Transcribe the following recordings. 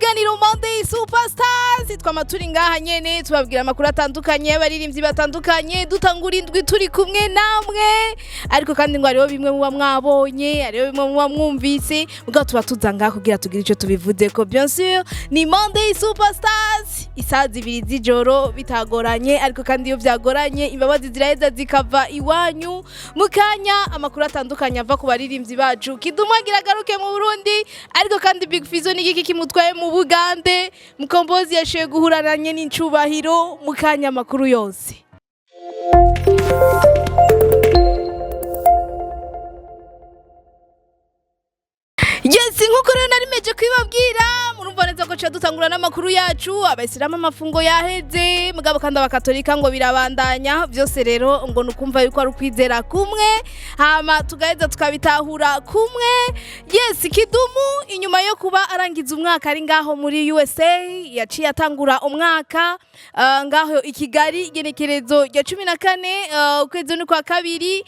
Ikiganiro Monday Superstars, twama turi ngaha nyene tubabwira amakuru atandukanye y'abaririmbyi batandukanye, dutangura indwi turi kumwe namwe. Ariko kandi ngo hariho bimwe muba mwabonye, hariho bimwe muba mwumvise, mugabo tuba tuza ngaha kugira tugire ico tubivuzeko. Bien sûr, ni Monday Superstars, isaha 2 z'ijoro bitagoranye, ariko kandi iyo vyagoranye imbabazi ziraheza zikava iwanyu. Mu kanya amakuru atandukanye ava ku baririmbyi bacu. Kidumu agira agaruke mu Burundi, ariko kandi Big Fizzo n'igiki kimutwaye mu Bugande? Mukombozi yashoboye guhuraranye n'incubahiro. Mu kanya amakuru yose. Yes, nkuko rero nari meje kubibabwira, murumva neza ko tuca dutangura n'amakuru yacu. Abayisilamu amafungo yaheze, mugabo kandi abakatolika ngo birabandanya. Byose rero ngo nukumva yuko ari ukwizera kumwe, hama tugaheza tukabitahura kumwe. Yes, Kidumu inyuma yo kuba arangiza umwaka ari ngaho muri USA, yaciye atangura umwaka ngaho i Kigali, igenekerezo rya 14 ukwezi ni kwa kabiri.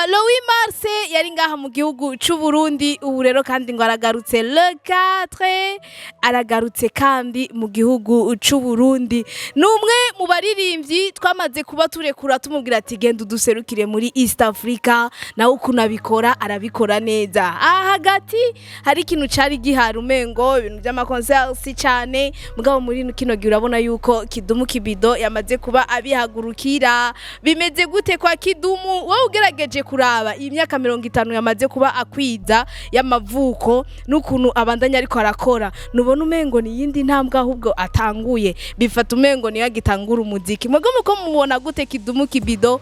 Louis Mars yari ngaha mu gihugu c'u Burundi. Ubu rero kandi ngo aragarutse le 4, aragarutse kandi mu gihugu c'u Burundi. Ni umwe mu baririmbyi twamaze kuba turekura, tumubwira ati genda uduserukire muri East Africa, nawe ukuntu abikora arabikora neza. Aha hagati hari ikintu cari gihari, umengo ibintu vy'ama concert si cane, mugabo muri kino gihe urabona yuko Kidumu Kibido yamaze kuba abihagurukira. Bimeze gute kwa Kidumu? Wowe ugerageje kuraba iyi myaka 50 yamaze kuba akwiza y'amavuko n'ukuntu abandanya ariko arakora, nubona umengo ni yindi ntambwe ahubwo atanguye, bifata umengo niyo agitangura umuziki. Mwebwe muko mubona gute Kidumu Kibido,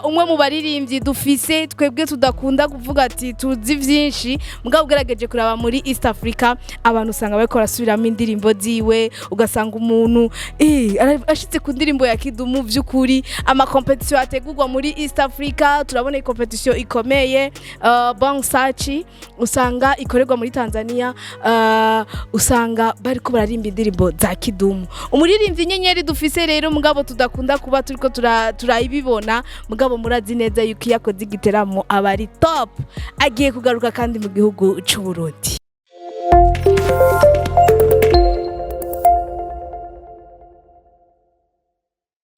umwe mu baririmbyi dufise twebwe tudakunda kuvuga ati tuzi vyinshi, mugabo ugerageje kuraba muri East Africa abantu usanga bariko barasubiramo indirimbo ziwe, ugasanga umuntu ashitse ku ndirimbo ya Kidumu. Vy'ukuri ama competition ategurwa muri East Africa, turabona competition ikomeye, Bang Sachi, usanga ikorerwa muri Tanzania, usanga bariko bararimba indirimbo za Kidumu, umuririmbyi inyenyeri dufise rero, mugabo tudakunda kuba turiko turayibibona. Mugabo murazi neza yuko iyo akoze igiteramo aba ari top. Agiye kugaruka kandi mu gihugu c'u Burundi.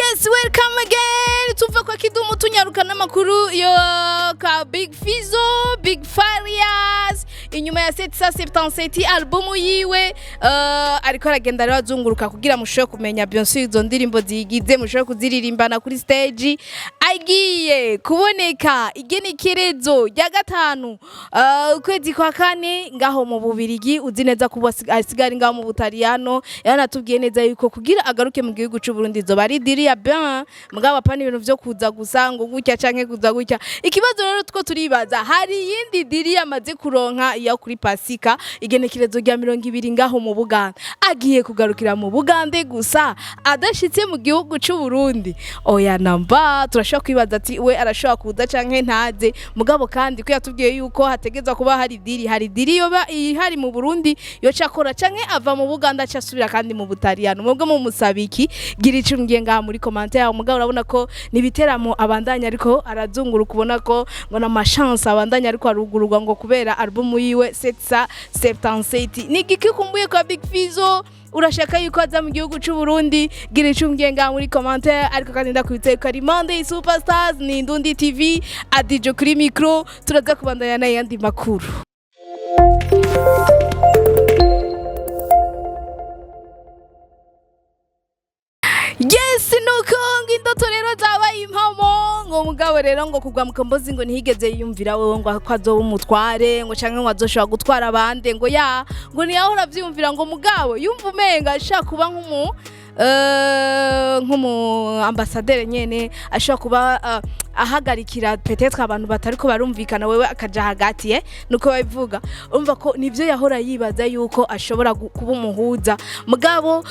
Yes, welcome again. Tuva kwa Kidumu tunyaruka n'amakuru yo ka Big Fizzo, Big Farias. Inyuma ya 777 albumu yiwe, ariko aragenda rero azunguruka kugira mushobore kumenya bien sûr izo ndirimbo zigize, mushobore kuziririmbana kuri stage. Agiye kuboneka igenekerezo rya 5 ukwezi kwa kane ngaho mu Bubirigi. Uzi neza kuba asigara ngaho mu Butaliyano, yaranatubwiye neza yuko kugira agaruke mu gihugu c'u Burundi zoba ari deal ya bien, mugabo apana ibintu vyo kuza gusa ngo gutya canke kuza gutya. Ikibazo rero two turibaza, hari iyindi deal yamaze kuronka ya kuri Pasika, igenekerezo rya 20 ngaho mu Buganda. Agiye kugarukira mu Bugande gusa adashitse mu gihugu c'u Burundi? Oya namba, turashobora kwibaza ati we arashobora kuza canke ntaze, mugabo kandi ko yatubwiye yuko hategezwa kuba hari deal, hari deal yoba ihari mu Burundi yoca akora, canke ava mu Buganda aca asubira kandi mu Butaliyano? Mwebwe mumusaba iki? Gira ico umbwiye ngaha muri commentaire. Mugabo urabona ko nibiteramo abandanya ariko arazunguruka, ubona ko ngo na chance abandanya ariko arugururwa ngo kubera album yiwe 777. Ni igiki kumbuye kwa Big Fizzo? Urashaka yuko aza mu gihugu c'u Burundi? Gira ico umbwiye ngaha muri commentaire. Ariko kandi ndakwitse ko ari Monday Superstars, ni Indundi TV, Adijo kuri micro, turaza kubandanya n'ayandi makuru. Yes, nuko ngo indoto rero zabaye impamo. Ngo mugabo rero ngo kugwa Mukombozi ngo ntihigeze yiyumvira wewe ngo ko azoba umutware, ngo canke ngo azoshobora gutwara abandi, ngo ya ngo ntiyahora avyiyumvira, ngo mugabo yumva umenga ashaka kuba nk'umu ambassadeur nyene, ashobora kuba ahagarikira peut-être abantu batariko barumvikana, wewe akaja hagati, nuko babivuga. Urumva ko nivyo yahora yibaza yuko ashobora kuba umuhuza, mugabo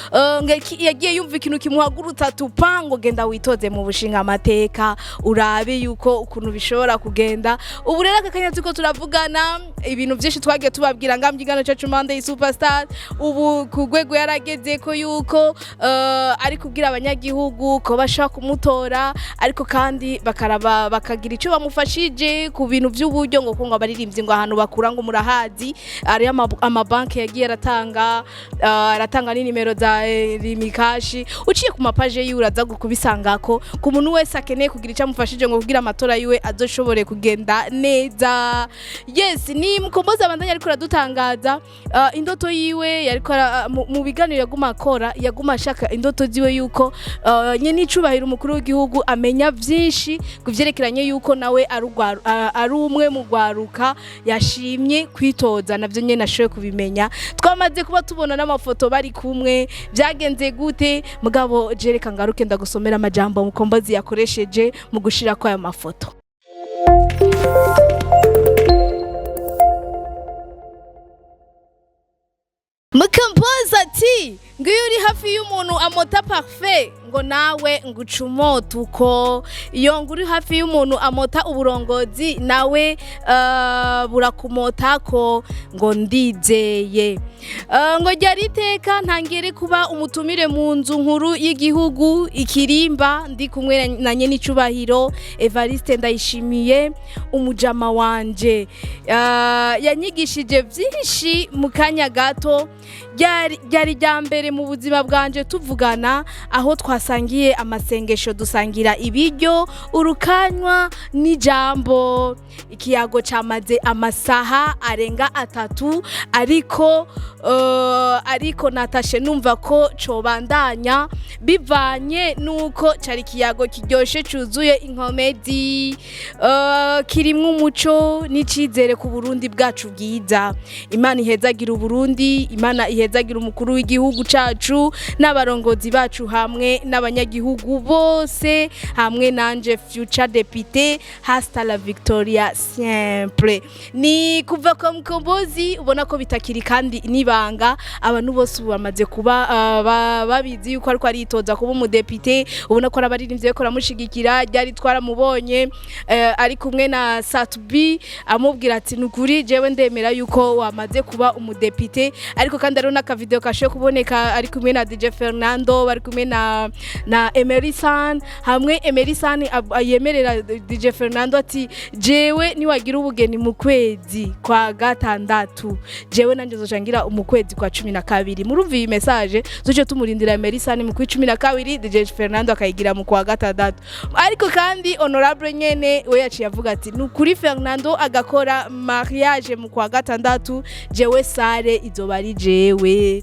yagiye yumva ikintu kimuhagurutsa tupa ngo genda witoze mu bushinga amateka, urabe yuko ukuntu bishobora kugenda. Ubu rero aka kanya turiko turavugana, ibintu byinshi twagiye tubabwira ngambye igano cacu Monday Superstar, ubu ku rwego yarageze ko yuko ari kubwira abanyagihugu ko bashaka kumutora, ariko kandi bakaraba bakagira ico bamufashije ku bintu vy'uburyo, ngo kungo abaririmbyi ngo ahantu bakura ngo murahazi, ari amabanki yagiye aratanga, aratanga n'inimero za Lumicash. Uciye ku mapaje yiwe uraza kubisangako, ku muntu wese akeneye kugira icyo amufashije ngo kugira amatora yiwe azoshobore kugenda neza. Yes, ni Mukombozi abandanya ariko aradutangaza indoto yiwe yariko mu biganiro yaguma akora, yaguma ashaka indoto ziwe yuko nyene icubahiro umukuru w'igihugu amenya vyinshi ku vyerekeranye yuko nawe ari umwe mu rwaruka yashimye kwitoza, navyo nyene ashoboye kubimenya. Twamaze kuba tubona n'amafoto bari kumwe, byagenze gute? Mugabo jereka ngaruke ndagusomera amajambo Mukombozi yakoresheje mu gushirako aya mafoto. Mukombozi ati ngo iyo uri hafi y'umuntu amota parfait, ngo nawe ngo uce umota uko. Iyo ngo uri hafi y'umuntu amota uburongozi, nawe burakumotako, ngo ndizeye. Ngo ryari iteka ntangere kuba umutumire mu nzu nkuru y'igihugu ikirimba, ndi kumwe na nyenicubahiro Evariste Ndayishimiye, umujama wanje. Yanyigishije byinshi mu kanya gato, ryari rya mbere mu buzima bwanje tuvugana, aho twasangiye amasengesho, dusangira ibiryo, urukanywa n'ijambo. Ikiyago cyamaze amasaha arenga 3, ariko natashe numva ko cobandanya bivanye nuko cari ikiyago kiryoshe, cuzuye inkomedi, kirimwo umuco n'icizere ku Burundi bwacu bwiza. Imana ihezagira Uburundi, Imana ihezagira umukuru w'igihugu cacu n'abarongozi bacu hamwe n'abanyagihugu bose, hamwe nanje future député, hasta la victoria siempre. Ni kuva kwa Mukombozi, ubona ko bitakiri kandi nibanga, abantu bose ubu bamaze kuba babizi yuko ariko aritoza kuba umudepite. Ubona ko abaririmbyi bariko baramushigikira. Ryari twaramubonye ari kumwe na Sat-B, amubwira ati nukuri jewe ndemera yuko wamaze kuba umudepite. Ariko kandi hariho n'akavideo kashoboye kuboneka ari kumwe na DJ Fernando, bari kumwe na Emery San, hamwe Emery San yemerera DJ Fernando ati jewe niwagira ubugeni mu kwezi kwa gatandatu, jewe nanje nzoca ngira mu kwezi kwa 12. Murumva iyi message, tuce tumurindira Emery San mu kwa 12, DJ Fernando akayigira mu kwa gatandatu. Ariko kandi honorable nyene we yaciye avuga ati nukuri Fernando agakora mariage mu kwa gatandatu, jewe sare izoba ari jewe.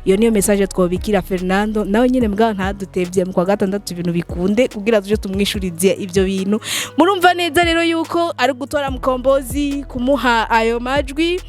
Iyo niyo message twobikira Fernando nawe nyine, mbwa ntadutevye mu kwa gatandatu ibintu bikunde kugira tuje tumwishurize ivyo bintu. Murumva neza rero yuko ari gutora Mukombozi, kumuha ayo majwi,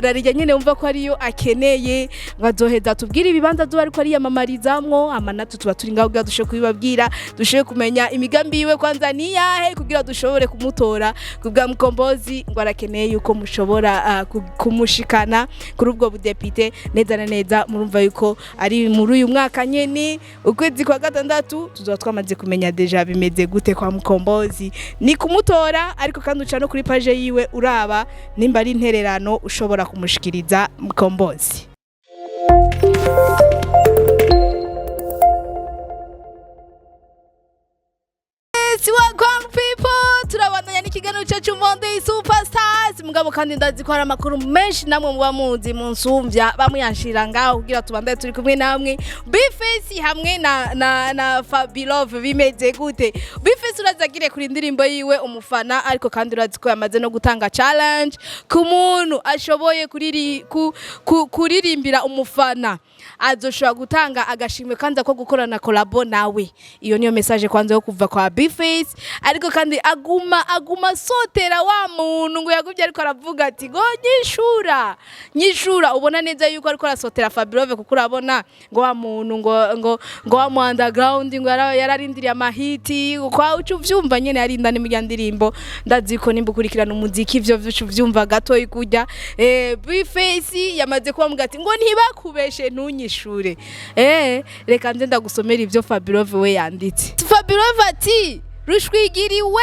rarirya nyene wumva ko ariyo akeneye, ngo azoheza tubwire ibibanza zuba ariko ariyamamarizamwo, ama natwe tuba turi ngaho kugira dushobore kubibabwira, dushobore kumenya imigambi yiwe kwanza ni yahe, kugira dushobore kumutora. Kubwa Mukombozi ngo arakeneye yuko mushobora kumushikana kuri ubwo budepite neza na neza. Murumva yuko ari muri uyu mwaka nyene, ukwezi kwa gatandatu, tuzoba twamaze kumenya déjà bimeze gute kwa Mukombozi. Ni kumutora, ariko kandi uca no kuri page yiwe uraba nimba ari intererano ushobora kumushikiriza Mukombozi. Yes, welcome people. Turabandanya n'ikiganiro cyacu Monday Superstars. Mugabo kandi ndazi ko hari amakuru menshi namwe muba muzi mu nsumvya, bamuyanshira ngaho kugira tubandanye turi kumwe namwe. Bface hamwe na Fabilove bimeze gute? Bface urazagire kuri indirimbo yiwe umufana, ariko kandi urazi ko yamaze no gutanga challenge ku muntu ashoboye kuririmbira umufana, azoshobora gutanga agashimwe kandi ko gukorana collabo nawe. Iyo niyo message kwanza yo kuva kwa Bface. Ariko kandi aguma sotera wa muntu ngo yagubye ariko aravuga ati ngo nyishura nyishura. Ubona neza yuko ariko arasotera Fabilove, kuko urabona ngo wa muntu ngo wa mu underground ngo yararindiriye amahiti kwa ucu uvyumva nyene yarinda ni mu ndirimbo. Ndazi ko nimba ukurikirana umuziki ivyo vyucu uvyumva gatoyi kurya. Bface yamaze kuba muga ati ngo ntibakubeshe ntunyishure. Reka nze ndagusomera ivyo Fabilove we yanditse. Fabilove ati rushwigiriwe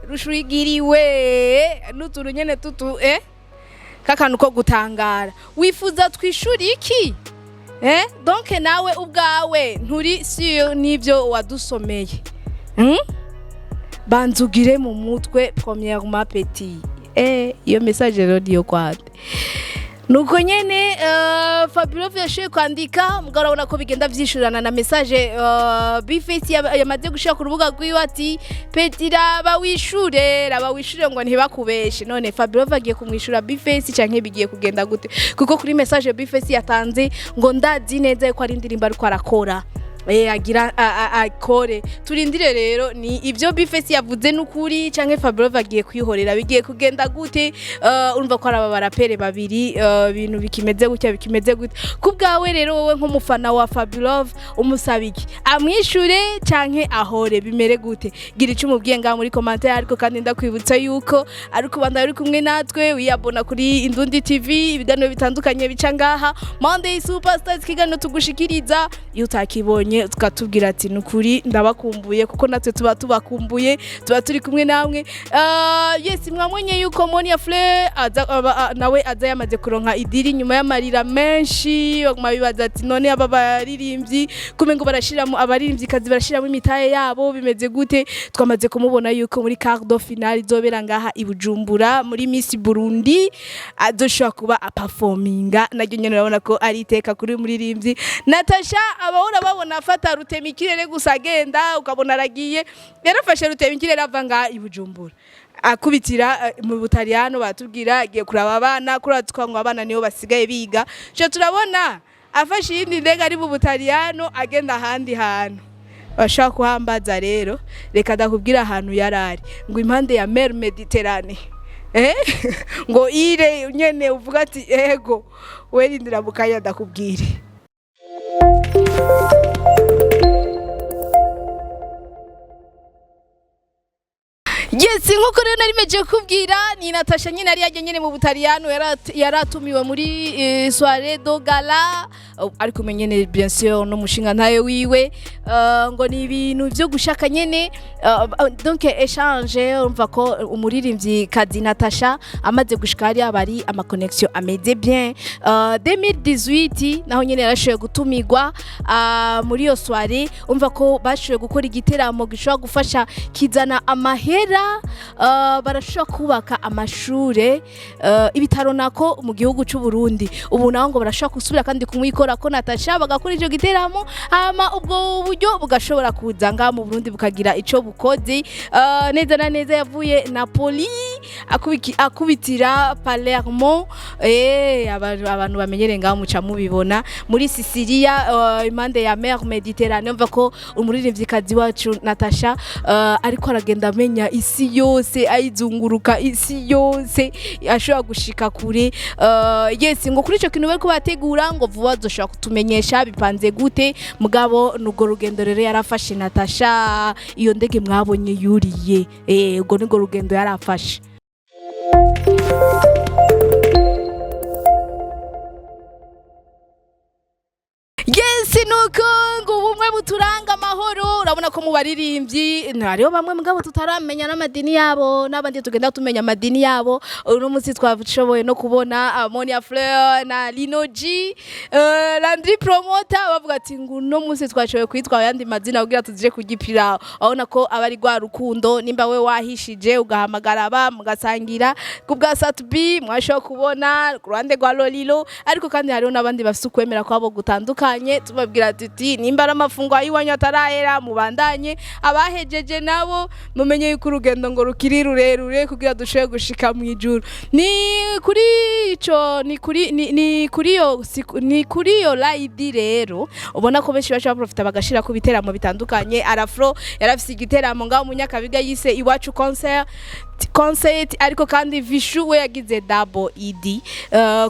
rushwigiriwe n'utuntu nyene tutu kakantu ko gutangara, wifuza twishura iki? Donc nawe ubwawe nturi sûr n'ivyo wadusomeye. Banzugire mu mutwe premièrement, petit. Iyo message rero niyo kwande. Nuko nyene Fabio yashoboye kwandika, mugabo urabona ko bigenda vyishurana na message B-Face yamaze gushira ku rubuga rwiwe ati: "Petit, raba wishure, raba wishure ngo ntibakubeshe." None Fabio agiye kumwishura B-Face canke bigiye kugenda gute? Kuko kuri message B-Face yatanze ngo ndazi neza yuko ari indirimbo ariko arakora, agira akore. Turindire rero, ni ibyo B-Face yavuze n'ukuri canke Fabio agiye kwihorera, bigiye kugenda gute? Urumva ko ari aba barapere babiri, ibintu bikimeze gutya, bikimeze gute ku bwawe rero wowe nk'umufana wa Fabulove? Umusaba iki? Amwishure canke ahore? Bimere gute? Gira ico umubwiye ngaho muri commentaire. Ariko kandi ndakwibutsa yuko ari kubanda uri kumwe natwe, wiyabona kuri Indundi TV, ibiganiro bitandukanye bica ngaha, Monday Superstars, ikiganiro tugushikiriza iyo utakibonye tukatubwira ati: "Nukuri ndabakumbuye," kuko natwe tuba tubakumbuye, tuba turi kumwe namwe. Yes, mwamwenye yuko Monia Fleur aza, nawe aza yamaze kuronka idiri nyuma y'amarira menshi. Baguma bibaza ati: "None aba baririmbyi kume ngo barashiramo abaririmbyikazi, barashiramo imitahe yabo, bimeze gute?" Twamaze kumubona yuko muri quart de finale izobera ngaha i Bujumbura muri Miss Burundi azoshobora kuba aperforminga. Naryo nyene urabona ko ari iteka kuri uyu muririmbyi Natasha. Abahora babona afata rutema ikirere gusa agenda, ukabona aragiye, yarafashe rutema ikirere ava ngaha i Bujumbura akubitira mu Butaliyano. Batubwira agiye kuraba abana, kuri ngo abana nibo basigaye biga. Je turabona afashe iyindi ndege ari mu Butaliyano agenda ahandi hantu bashaka kuhambaza. Rero reka ndakubwira ahantu yarari, ngo impande ya mer Méditerranée, ngo ire nyene uvuga ati ego werindira mukanya ndakubwire. Yes, nkuko rero nari meje kubwira, ni Natasha nyine ari yaje nyine mu Butaliyano, yaratumiwe muri soirée de gala, ariko nyene bien sûr no mushinga ntayo wiwe. Ngo ni ibintu byo gushaka nyene, donc échange. Urumva ko umuririmbyi kazi Natasha amaze gushika hariya bari ama connexion ameze bien. 2018 naho nyene yarashoboye gutumirwa muri iyo soirée. Umva ko bashoboye gukora igiteramo gishobora gufasha kizana amahera, barashobora kubaka amashure, ibitaro nako mu gihugu cy'u Burundi. Ubu naho ngo barashobora gusubira kandi kumwikora ko Natasha, bagakora ico giteramo, hama ubwo buryo bugashobora kuza ngaha mu Burundi bukagira ico bukoze. Neza na neza yavuye Napoli akubitira Palermo, abantu bamenyereye ngaho muca mubibona muri Sicilia, impande ya mer Méditerranée. Umva ko umuririmvyikazi wacu Natasha ariko aragenda amenya isi yose, ayizunguruka isi yose, ashobora gushika kure. Yes, ngo kuri ico kintu bariko bategura ngo vuba bazoshobora kutumenyesha bipanze gute. Mugabo nubwo rugendo rero yarafashe Natasha, iyo ndege mwabonye yuriye, ubwo nibwo rugendo yarafashe. Yes, nuko ngo ubumwe buturanga amahoro. Urabona ko mu baririmbyi hariho bamwe mugabo tutaramenya n'amadini yabo, n'abandi tugenda tumenya amadini yabo. Uno munsi twashoboye no kubona Monia Fleur na Lino G, Landry Promoter, bavuga ati ngo uno munsi twashoboye kwitwa ayandi mazina kugira tuzije kugipira. Urabona ko aba ari rwa rukundo, nimba we wahishije ugahamagara aba mugasangira ku bwa Sat-B, mwashoboye kubona ku ruhande rwa Lolilo. Ariko kandi hariho n'abandi bafite ukwemera kwabo gutandukanye. Tubabwira tuti nimba ari amafungo y'iwanyu atarahera, mubandanye, abahejeje nabo mumenye yuko urugendo ngo rukiri rurerure kugira dushobore gushika mu ijuru. Ni kuri ico, ni kuri iyo ride rero ubona ko benshi baca baprofita bagashira ku biteramo bitandukanye. Arafro yarafise igiteramo ngaho mu Nyakabiga yise Iwacu concert. Ariko kandi Vishu we yagize double ed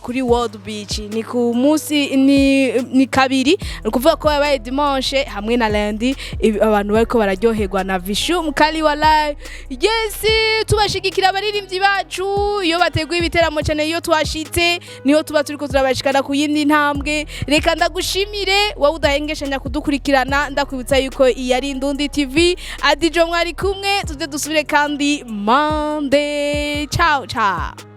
kuri World Beach, ni ku munsi ni kabiri, ni ukuvuga ko yabaye dimanche hamwe na lundi. Abantu bariko bararyoherwa na Vishu mukali wa live. Yes, tubashigikira abaririmbyi bacu iyo bateguye ibiteramo cyane, iyo twashitse niho tuba turiko turabashikana ku yindi ntambwe. Reka ndagushimire wowe udahengeshanya kudukurikirana, ndakwibutsa yuko iyi ari Indundi TV. Adijo mwari kumwe, tuze dusubire kandi Monday. Ciao ciao.